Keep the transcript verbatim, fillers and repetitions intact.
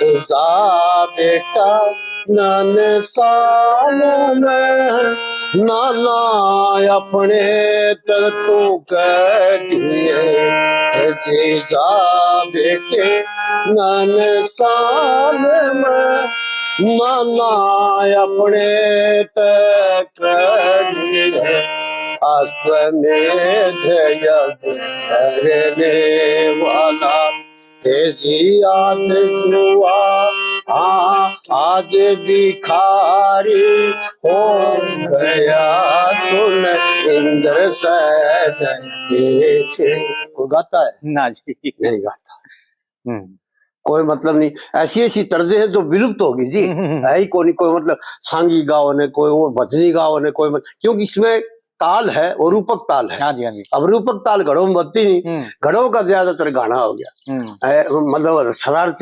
जा बेटा नन साल में, नाना अपने तर तू कह दिए। जा बेटे नन साल में, नाना अपने तक कह दिए। अश्वमेध यज्ञ करने वाला तेजी आज हुआ, हाँ, आज भिखारी हो गया सुन इंद्र सैन के। कोई गाता है? ना जी। नहीं गाता। हम्म। कोई मतलब नहीं, ऐसी ऐसी तर्जें हैं जो विलुप्त होगी जी। हम्म, हम्म, हम्म। है ही कोनी, कोई मतलब सांगी गाओ ने, कोई और भजनी गाओ ने, कोई मत-, क्योंकि इसमें ताल है और रूपक ताल है। हाँ जी, हाँ जी। अब रूपक ताल घड़ों में बजती नहीं, हम्म। घड़ों का ज्यादातर गाना हो गया। हम्म। ए, मतलब शरारती